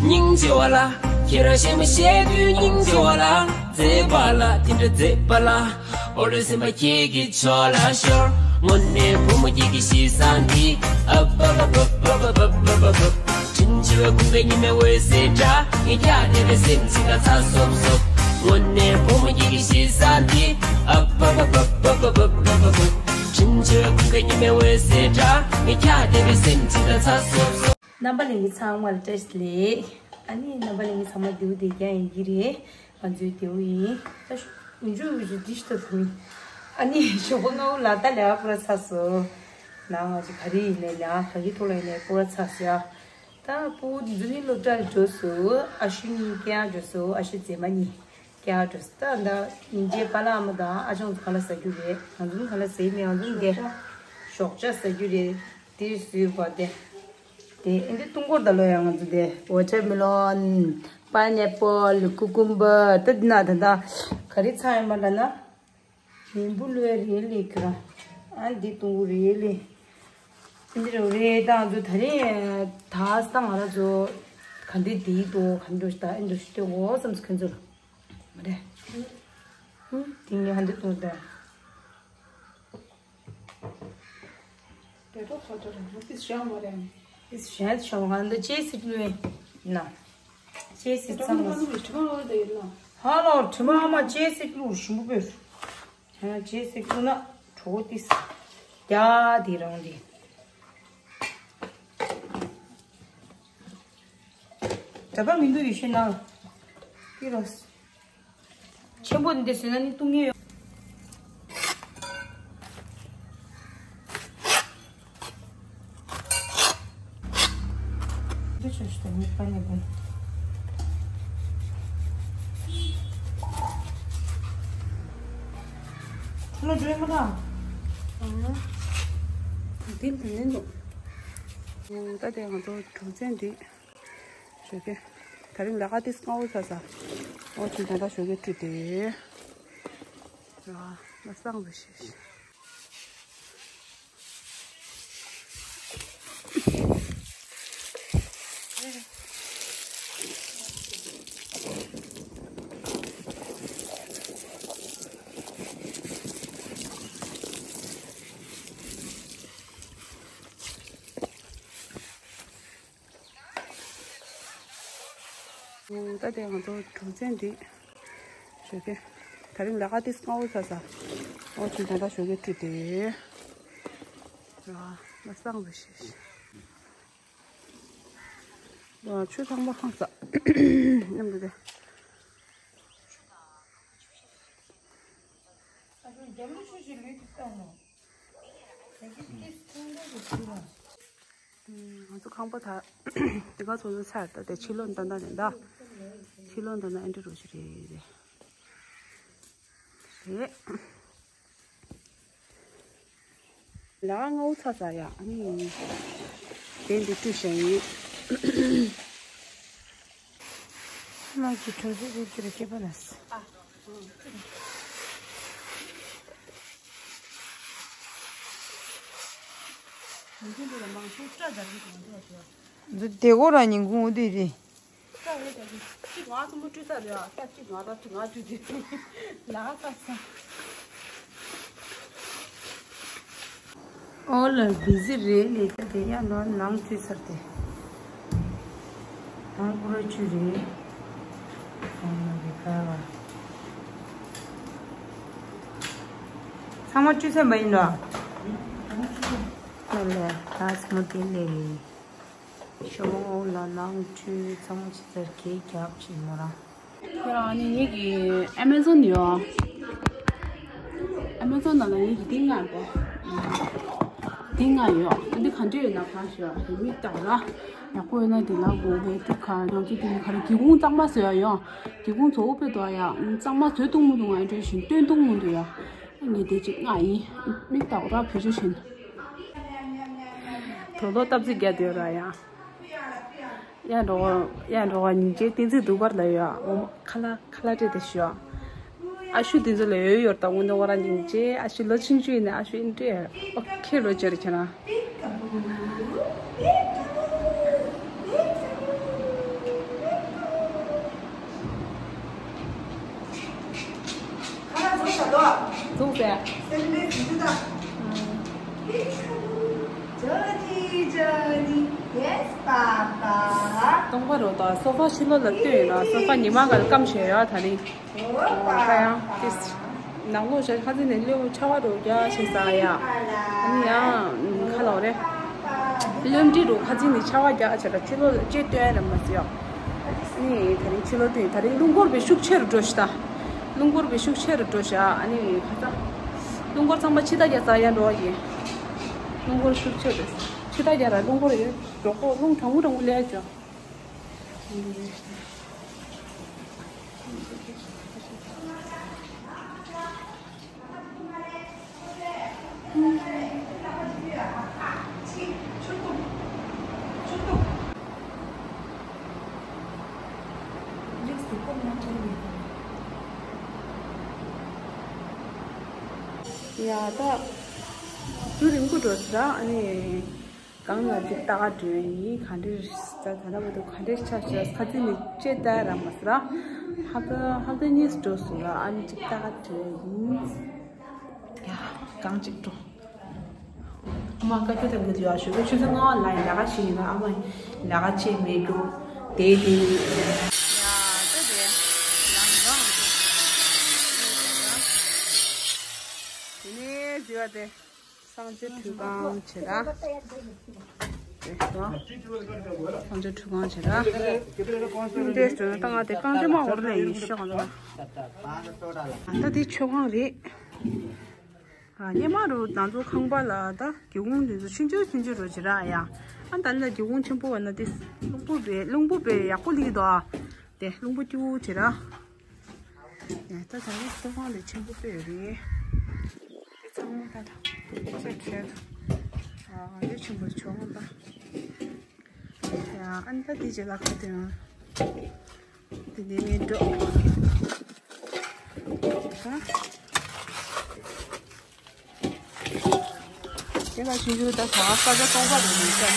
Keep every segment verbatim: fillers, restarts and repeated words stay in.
སྙིང་རྗེ་བ་ལ། ཁྱེད་རང་གཞན་མ་བཤད་དུས་སྙིང་རྗེ་བ་ལ། མཛེས་པ་ལ་དེ་འདྲ་མཛེས་པ་ལ། འོ་ལོ་སེམས་པ་ཁྱེད་ཀྱི་ཕྱོགས་ལ་ཤོར། དངོས་གནས་བུ་མོ་ཁྱེད་ཀྱི་གཤིས་བཟང་འདི། ཨ་བ་བ་བ། དྲིན་ཆེ་བའི་ཁུངས་པའི་ཉི་མའི་འོད་ཟེར་འདྲ། ངས་ཁྱེད་བདེ་བའི་སེམས་ཅིག་ལ་ཚ་སོབ་སོབ། དངོས་གནས་བུ་མོ་ཁྱེད་ཀྱི་གཤིས་བཟང་འདི། ཨ་བ་བ་བ། དྲིན་ཆེ་བའི་ཁུངས་པའི་ཉི་མའི་འོད་ཟེར་འདྲ། ངས་ཁྱེད་བདེ་བའི་སེམས་ཅིག་ལ་ཚ་སོབ་སོབ། རྣམ་པ་ལྷན་རྒྱས་ཚང་མ་ལ་བཀྲ་ཤིས་བདེ་ལེགས། ཨ་ནི་རྣམ་པ་ལྷན་རྒྱས་ཚང་མ་བདེ་པོ་བདེ་རྐྱང་ཡིན་གྱི་རེད། ང་ཚོའི་བདེ་པོ་ཡིན། ད་ཞུ་འཇུ་འཇུ་འདི་ཤི་ཏོ་བུ་མི། ཨ་ནི་ཞོགས་པ་སྔ་པོ་ལ་ད་ལས་ཀ་སྤུ་ར་ཚར་སོང་། ནང་ང་ཚོ་ག་རེ་ཡིན་ནའི་ལས་ཀ་ག་གི་ཐོག་ལ་ཡིན་ནའི་སྤུ་ར་ཚར་སོང་ཡ། ད་སྤུ་གུ་འདི་ཚོ་ནི་སློབ་གྲྭ་ལ་འགྲོ་སོང་། ཨ་ཤུ་གཉིས་སྐྱེལ་ཡག་འགྲོ་སོང་། ཨ་ཤུ་མཛེས་མ་གཉིས་སྐྱེལ་ཡག་འགྲོ་སོང་། ད་ད་ཉིན་རྗེས་པཱ་ལགས་ཨ་མ་དང་ཨ་ཅང་ཚོ་ཁ་ལག་ཟ་རྒྱུ་རེད། ང་ཚོ་ནི་ཁ་ལག་ཟ་ཡི་མེད། ང་ཚོ་ནི་འདི་ཞོགས་ཇ་ཟ་རྒྱུ་རེད། དེ་བཟོས་པ་དེ། དེ་ཨེ་འདི་ཏུང་ཀོར་ད་ལོ་ཡང་ང་ཚོ་དེ་ཝ་ཊར་མེ་ལོན། པའི་ནེ་པལ། ཀུ་ཀུམ་བར། ད་འདི་ན་ད་ད་ག་རེ་ཚང་ཡོད་མ་ལ་ན། མེ་འབུ་ལོས་རེད་ལེ་ཁྱོད་རང་། ཨ་འདི་ཏུང་ཀོར་རེད་ལེ། ཨེ་འདི་རེད་རེད། ད་ང་ཚོ་ད་རེས་ད་ས་ང་ར་ཚོ་ག་འདི་འདི་དོ་ག་འདི་ད་ཨེ་འདི་ཤི་ཏེ་འོ་བསམ་སོང་ཁྱོད་ཚོ་ལ། མ་རེད། ཧུམ། དེ་ངས་ཧ་འདི་ཏུང་ད། དེ་ཐོག་ཁ་ཐོག་རང་ཧ་ཏིས་ཤ་མ་རེད། ཏིས་ཤ་ཤ་མ་གང་འདི་ཅེ་སི་ལུས་ན། ཅེ་སི་ཚང་མ། ཧ་ལོ་དྲི་མ་ཨ་མ་ཅེ་སི་ལུས་ཞིམ་པོ་པོས། ཧ་ཅེ་སི་ལུས་ན་གྲོགས་ཏིས། རྒྱ་དེ་རང་དེ། ད་པ་མི་འདུག་ཡེ་ཤེས་ནང་། ཏི་རོ། ཆེན་པོ་འདི་བཟོས་ན་ནི་བཏུང་ངེས་ཡོད། འདི་ཆོག་ཤི་ད་ནི་པ་ནི་བུ། ཁྲོ་ལོ་འགྲོ་ཡི་མ་ད། འདི་འདི་ནི་འདུག་ད་དེ་ང་ཚོ་གྲོང་ཚན་འདི། ཞོགས་ཀས། ད་རིང་ལས་ཀ་ཏིས་སྔ་པོ་ཚར་ས། ཨོ་ཅིན་ད་ལྟ་ཞོགས་ཀས་བཀྲུས་ཏེ། ར། ང་སང་བའི་ཤེས། ད་དེ་ང་ཚོ་གྲོང་ཚན་འདི། ཞོགས་ཀས། ད་རིང་ལས་ཀ་ཏིས་སྔ་པོ་ཚར་ས། ཨོ་ཅིན་ད་ལྟ་ཞོགས་ཀས་བཀྲུས་ཏེ། ར། ང་སང་བའི་ཤེས། ར། ཆུ་ཚང་མ་ཁང་ས། མཉམ་དུ་དེ། ང་ཚོ་ཁང་པ་ད་དེ་ག་ཚོ་ཚོ་ཚར། ད་དེ་ཕྱི་ལོགས་ད་ད་ནས་ད། ཕྱི་ལོགས་ད་ན་ཨེ་འདྲ་རོ་ཞིག་རེད་རེད། རེད། ལ་ང་འུ་ཚ་ས་ཡ་ཨ་ནི། དེ་འདི་བཀྲུས་བཞག་ཡིན། མ་གི་གྲོང་གསེབ་ཀྱི་རུ་སྐྱེས་པ་ལ། འདི་དེ་གོ་ར་ཉིན་གུང་འུ་དུས་རེད། ཨོ་ལ་བི་ཟི་རེད་ལས་ཀ་དེ་ཡང་ནོར་ནང་བཅུག་ཚར་ཏེ། ནང་ཁོ་ར་བཅུག་རེད། ཨོ་ལ་བི་ཁ་བ། ཚང་མ་བཅུག་ཚར་མ་ཡིན་ནོ། ཨོ་ལ་ད་སྔོན་དེ་ལས་རེད། ཞོགས་པ་ལ་ནང་ཁྲུས་ཚང་མ་ཅི་ལྟར་གས་རྒྱབ་ཅིག་མོ་རང་། ཁྱེད་རང་ནི་ངེད་ཀྱི་ཨེ་མེ་ཛོན་ཡོད། ཨེ་མེ་ཛོན་ནང་ལ་ངེད་ཀྱི་འདི་ལྔ་ཡོད། འདི་ལྔ་ཡོད། འདི་ག་འདྲ་ཡོད་ན་གང་ཞིག་ཡོད་མིག་ལྟ་ར། ཡག་པོ་ཡོད་ན་འདི་ལ་གོ་བའི་ཏུ་ག་ང་ཚོ་འདི་ནི་ག་རེ་སྒེའུ་ཁུང་གཙང་མ་བཟོས་ཡ་ཡོད། སྒེའུ་ཁུང་བཟོ་བོ་དཔེ་དོ་ཡ་གཙང་མ་བཟོས་གཏོང་མི་འདུག་ང་འདྲ་བཞིན་སྟོན་གཏོང་མི་འདུག་ཡ། ངས་དེ་གཅིག་ལྔ་ཡིན། མིག་ལྟ་ར་བུ་ཆུ་བཞིན། དོ་ལོ་སྟབས་རྩིས་རྒྱག་དུས་ར་ཡང་། ཡ་འགྲོ་བ་ཡ་འགྲོ་བ་སྙིང་རྗེ། བསྟན་འཛིན་གདུགས་དཀར་ལ་ཡོད། འོ་མ་ཁ་ལག་ཁ་ལག་སྤྲད་དེ་ཞུ། ཨ་ཤུ་དེ་ཚོ་ལ་ཡོད་ཡོད་ད་དངོས་གནས་ཁོ་རང་སྙིང་རྗེ། ཨ་ཤུ་ལོ་ཆུང་ཆུང་ཡིན་ན་ཨ་ཤུ་ཨིན་ཏྲེ་ཨོ་ཁེ་ལོ་ཅེར་ཁྱེད་རང་། ཁ་ལག་བཟོ་བྱ་དོ། བཟོ་བྱ། སེམས་པའི་འཛིན་རྒྱུ་དང་། Johnny, Johnny, yes, Papa. སྟོང་པ་རོ་དང་སོ་ཕ་ཕྱི་ལོགས་ལ་བཏོན་ཡོད་ན་སོ་ཕ་ཉི་མ་ག་ལ་སྐམ་བྱས་ཡོད་ད་རིང་། ཨོ་ད་ཡང་ཏིས། ནང་ལོགས་ཞག་ཁ་ཚིག་ནས་ལེའུ་ཆ་བ་རོ་རྒྱ་ཞེས་ཟ་ཡ། ཨ་ནི་ཡང་ཁ་ལོག་རེད། ལེའུ་འདི་རོ་ཁ་ཚིག་ནས་ཆ་བ་རྒྱ་ཆེ་ལ་ཕྱི་ལོགས་ལ་ལྕེ་བཏོན་ཡ་ར་མ་ཟེར་ཡོད། ཨ་ནི་ད་རིང་ཕྱི་ལོགས་བཏོན་ད་རིང་རླུང་འཁོར་བའི་ཤུགས་ཆེ་རུ་འགྲོ་ཞིག་ད། རླུང་འཁོར་བའི་ཤུགས་ཆེ་རུ་འགྲོ་ཞག་ཨ་ནི་ཁ་ཚ། རླུང་འཁོར་ཚང་མ་ཕྱི་ད་རྒྱ་ཟ་ཡ་འགྲོ་བ་ཡིན། རླུང་འཁོར་ཤུགས་ཆེ་རུ། ཕྱི་ད་རྒྱ་ར་རླུང་འཁོར་ཡོད་འགྲོ་ཁོ་རླུང་གྲང་མོ་གྲང་མོ་ལས་ཅོ། ཡ་ད། དུས་རིང་པོ་འགྲོ་ཟེར་ཨ་ནི། གང་ལ་འདི་ལྟ་ག་འགྲོ་ཡིན་ག་འདྲ་རེད་ད། ད་ལྟ་བར་དུ་ག་འདྲ་ཆགས་ཤག་ཁ་ཚིག་ནས་ལྕེ་ལྟ་ར་མ་ཟེར། ཧབ་ཏ་ཧབ་ཏ་གཉིས་འགྲོ་སོང་ལ་ཨ་ནི་ཅིག་ལྟ་ག་འགྲོ་ཡིན། ཡ་གང་ཅིག་འགྲོ། ཨ་མ་བཀའ་བཀྱོན་ཐེབས་གི་འདུག་ཡ་ཞུ་གི་ཆུ་ཚོད་ལྔ་པ་ལ་ཡིན་ལས་ཀ་བྱེད་ཡིན་ན་ཨ་མ་ལས་ཀ་བྱེད་མེད་རྒྱུ་དེ་དེ་ཡིན། ཡ་ད་དེ་ལང་ལང་དེ་ནས་འཛི་བ་དེ། སངས་རྒྱས་ཁྲུས་ཁང་བྱེད་ར། སངས་རྒྱས་ཁྲུས་ཁང་བྱེད་ར། འདྲེས་སུ་ད་ང་དེ་རྐང་རྗེས་མ་འོར་ལས་ཡིན་ཤོག་ང་ད་དེ་མཆོད་ཁང་རེད། ཨ་སྙེ་མ་རུ་ང་ཚོ་ཁང་པ་ལ་ད་སྒེའུ་ཁུང་དེ་ཚོ་ཆུང་ཆུང་ཆུང་ཆུང་རུ་བྱེད་ར་ཡ། ཨ་ད་ལ་སྒེའུ་ཁུང་ཆེན་པོ་བ་ན་དེ་རླུང་བུ་བས་རླུང་བུ་བས་ཡག་པོ་ལིག་དོ། དེ་རླུང་བུ་སྐྱུག་བྱེད་ར། ཡ་ད་ད་ནི་སྟོད་ཁང་ལས་ཆེན་པོ་དཔེ་ཡོད་རེད། དེ་ཚང་མ་ད་ད་ཆེ་ཆེ་ད། ཨ་ལས་ཆེན་པོ་ཆོག་ད། ཡ་ཨ་ནི་ད་དེ་རྗེས་ལ་ཁ་དེ་ཡང་དེ་ནས་ངས་འགྲོ། ད། དེ་ལ་ཆུང་ཆུང་ད་ད་ས་ཆ་སྟོང་པ་རེད་མི་ཤེས།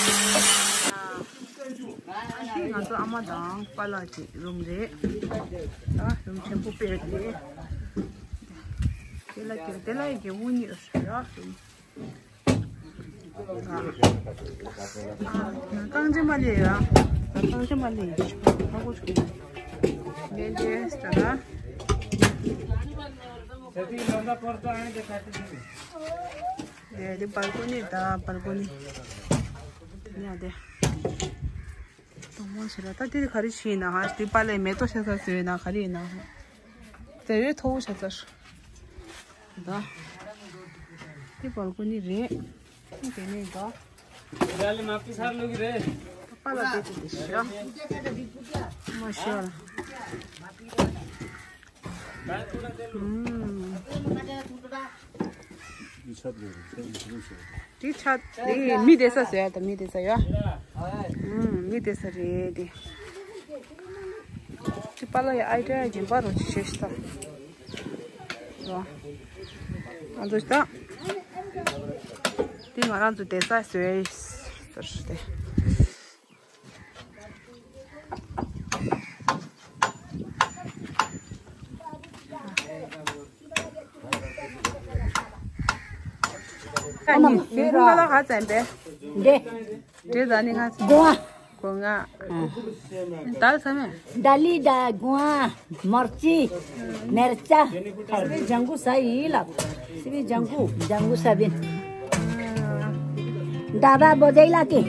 ཨ་ནི་ང་ཚོ་ཨ་མ་དང་པཱ་ལགས་ཀྱི་རུམ་རེད། ད་རུམ་ཆེན་པོ་དཔེ་རེད། དེ་ལ་དེ་དེ་ལ་ཡི་གེ་དངུལ་གཉིས་རེད་ར་རུམ། རྐང་རྗེས་མ་ལས་ཡ། རྐང་རྗེས་མ་ལས་ཡ། ཧ་གོ་ཆོག་གི། ངས་རྗེས་ལྟ་ན། དེ་དེ་སྦལ་ཀོ་ནི་ད་སྦལ་ཀོ་ནི། ཡ་དེ། དང་པོ་ཞིག་ལ་ད་དེ་ག་རེ་ཞིག་ཡིན་ན་ཧ་དེ་པཱ་ལགས་མེ་ཏོག་ཤ་ཚ་བཟོས་ཡིན་ན་ག་རེ་ཡིན་ན་ཧ། དེ་རེད་མཐོ་བོ་ཤ་ཚ་ཧྲ། ད། དེ་སྦལ་ཀོ་ནི་རེད། དེ་ནས་ད། ཡ་ལི་མ་ཀི་སར་ལུག་རེད། པཱ་ལགས་དེ་དེ་དེ་ཤ། མ་ཤ། ཨུམ། དེ་ཆ་དེ་མི་བསྡད་ས་ཟེར་ཡ་ད་མི་བསྡད་ས་ཡ། ཨུམ་མི་བསྡད་ས་རེད་དེ། དེ་པཱ་ལགས་ཡ་ཨའི་ཌི་ཡ་རྒན་པ་རོ་ཅི་ཤེས་ཤི་ད། རོ། ང་ཚོ་ད། དེ་ང་རང་ཚོ་བསྡད་ས་ཟེར་ཡ་ཟེར་ཤི་དེ། ཨ་ནི་ཁ་ལག་ག་ཙམ་པས། འདི། འདི་ད་ནི་ང་ཚོ་སྒོ་ང་། སྒོ་ང་། ད་ཚ་མེད། ད་ལི་ད་སྒོ་ང་། མར་ཅི། མེར་ཅ། སི་བི་ལྗང་གུ་ཟ་ཡི་ལ། སི་བི་ལྗང་གུ་ལྗང་གུ་ཟ་བིན། ད་བ་བོ་ཟེ་ལ་ཀི།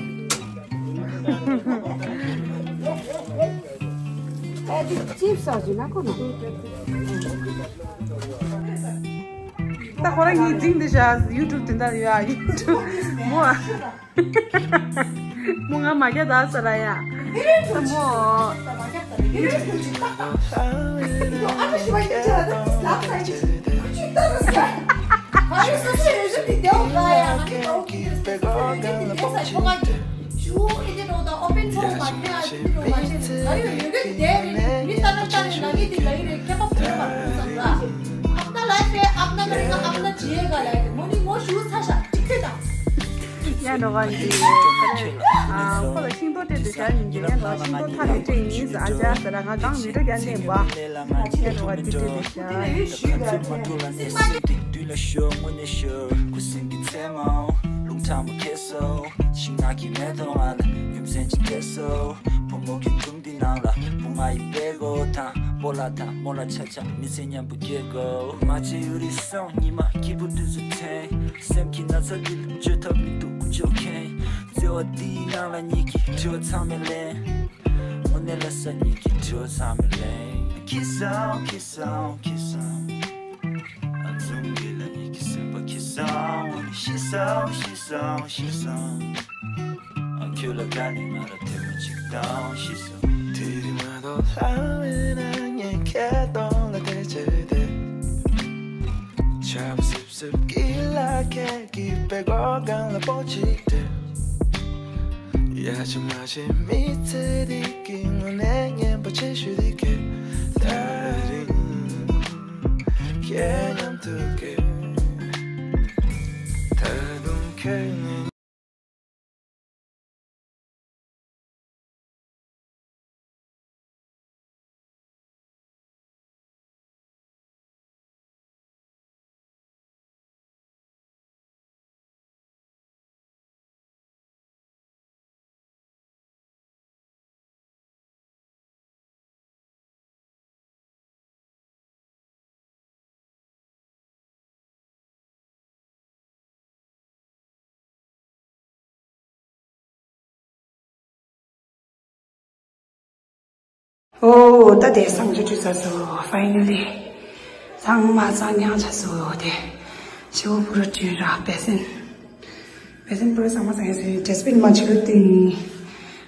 ཨེ་དི་ཅིབ་སི་ཟ་ཟི་ན་ཁོ་ན། ད་ཁོ་རང་གིས་འཛིང་འདི་བྱ་ཡུ་ཊུབ་དེ་འདྲ་ཡོད་ཨ་ཡུ་ཊུབ་མོ་ཨ། མོ་ང་མ་རྒྱ་ད་ས་ར་ཡ། ད་མོ། ང་ཡོད་ཡོད་གི་དེ་རེད། མི་ལྟ་ན་ལྟ་རེད། ལ་གི་དེ་ལ་ཡི་རེད། ཁྱད་པར་ཕེ་བར་ཀུན་བཟང་ལ། ཨབ་ན་ལ་ཕེ་ཨབ་ན་ལ་རེད། ང་ཨབ་ན་ཇེ་ག་ལ་ཡི་རེད། མོ་ནི་ངོ་ཞུ་ཚ་ཤ་ཅིག་ཐེ་དང་། ཡ་འགྲོ་བ་འདི། ཨ་ཁོ་ལ་ཤིང་ཏོག་སྤྲད་དུ་བྱ་ཡིན་གྱི། ཡ་འགྲོ་བ་ཤིང་ཏོག་ཐག་རིང་སྤྲད་ཡིན་ཟེར། ཨ་ཅག་ཟེར་ལ་ང་གང་མི་འགྲོ་རྒྱ་ནས་བ། ཡ་འགྲོ་བ་འདི་སྤྲད་དུ་བྱ། ཡ་ཡི་ཞུས་པ་དེ། སེམས་ལ་ཤོར། དངོས་གནས་ཤོར། ཁུ་སིམ་གྱི་མཚན་མོ། རླུང་ཁྲ་མོ་ཁེ་སོ། ཤིང་ནགས་ཀྱི་མེ་ཏོག་ང་ལ་ཡུམ་སྲན་ཅིག་སྤྲད་སོ། བུ་མོ་གི་དུང་འདི་ནང་ལ་བུ་ང་ཡི་པད་གོ་དང་སྤོ་ལགས་དང་མོ་ལ་ཆ་ཆ་མི་ཚེ་མཉམ་པོ་སྐྱེལ་དགོས། མ་བྱེད་ཡུ་རི་སོང་ཉི་མ་སྐྱིད་པོ་དུས་སུ་འཐེན། སེམས་ཀྱི་ན་ཚ་འདི་ལ་བཅོས་ཐབས་མི་འདུག་ཀུ་ཅོ་ཁེན། བརྩེ་བ་འདིའི་ནང་ལ་ཉིད་ཀྱི་དྲི་བ་ཚང་མས་ལན། དངོས་གནས་ལ་ས་ཉིད་ཀྱི་དྲི་བ་ཚང་མས་ལན། ཁི་སང་ཁི་སང་ཁི་སང་། ཨ་ཙུམ་གི་ལ་ཉིད་ཀྱི་སེམས་པ་ཁི་སང་། ཤི་སང་ཤི་སང་ཤི་སང་། ཨ་ཁྱོད་ལ་དགའ་ནས་ང་ལ་ཐེངས་མ་གཅིག་དང་ཤི་སོང་། དེ་རིང་མ་གཏོགས་ལྷ་བའི་ན་ངས་ཁྱེད་གདོང་ལ་བལྟས་བྱས་ཏེ། ཆར་པ་སིབ་སིབ་ཀྱི་ལ་ཁད་ཀྱི་པད་གོ་སྒང་ལ་སྤོ་གཅིག་སྤྲད། ཡ་ཆི་མ་ཆི་མི་ཚེ་འདི་གི་དངོས་གནས་སྙན་པོ་ཆེ་ཤོས་འདི་ཁྱེད་ད་རིང་ཁྱེད་མཉམ་དུ་སྐྱེས། ད་དུང་ཁྱེད་ངའི། ཨོ། ད་དེ་གསང་སྤྱོད་བྲིས་ཚར་སོང་། ཕའི་ནལ་ལི། གཙང་མ་གཙང་རྐྱང་ཆགས་སོང་། དེ་ཞེ་པོ་པུ་ར་བྲིས་ར་བེ་སེན། བེ་སེན་པུ་ར་གཙང་མ་གཙང་རྐྱང་ཟེར། ཌས་པིན་མ་ཆུ་ལུ་ཏིང་།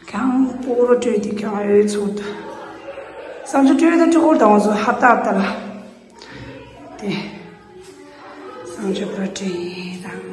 ཁྱང་པུ་ར་བྲིས་དེ་ཁྱང་ཨེ་ཚུད། གསང་སྤྱོད་བྲིས་ད་ཀྲི་ཀོར་དང་བ་སོ་ཧབ་ཏ་ཧབ་ཏ་ལ། དེ་གསང་སྤྱོད་པུ་ར་བྲིས་དང་།